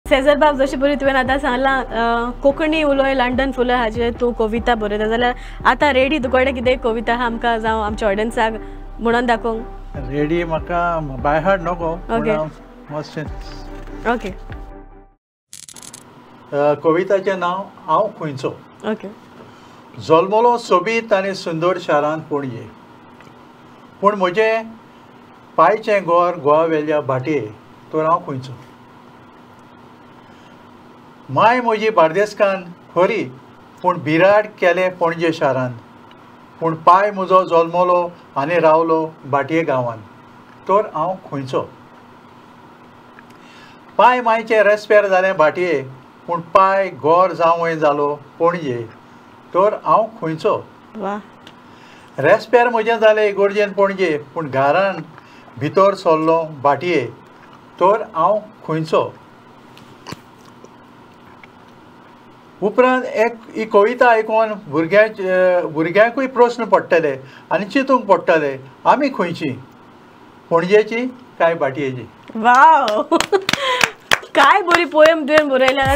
Seizure बाब, जशें बरी तुवें आतां सांगलां कोंकणी उलोय लंडन फुलय हाजेर तूं कविता बरयता, जाल्यार आतां रेडी तुकडे कितें कविता आहा आमकां जावं आमच्या ऑडियन्साक म्हणून दाखोवंक? रेडी म्हाका बाय हार्ट नको. Okay okay. कविताचें नांव हांव खंयचो. ओके. जल्मलो सोबीत आनी सुंदर शारांत पणजे, पूण म्हजें पायचें घर गोवा वेल्या भाटये, तर हांव खंयचो. माय म्हजी बार्देसकान खरी, पूण बिराड केलें पणजे शारांत, पूण पाय म्हजो जल्मलो आनी रावलो भाटये गांवांत, तर हांव खंयचो. पाय मायचें रेस्पेर जालें भाटये, पूण पाय घर जावंय जालो पणजे, तर हांव खंयचो. रेस्पेर म्हजें जालें इगोर्जेन पणजे, पूण घरान भितर सरलो भाटये, तर हांव खंयचो. उपरांत एक ही कविता आयकून भुरग्यांकूय प्रस्न पडटले आनी चिंतूंक पडटले, आमी खंयची, पणजेची काय भाटयेची. वाव, काय बरी पोयम तुवें बरयल्या.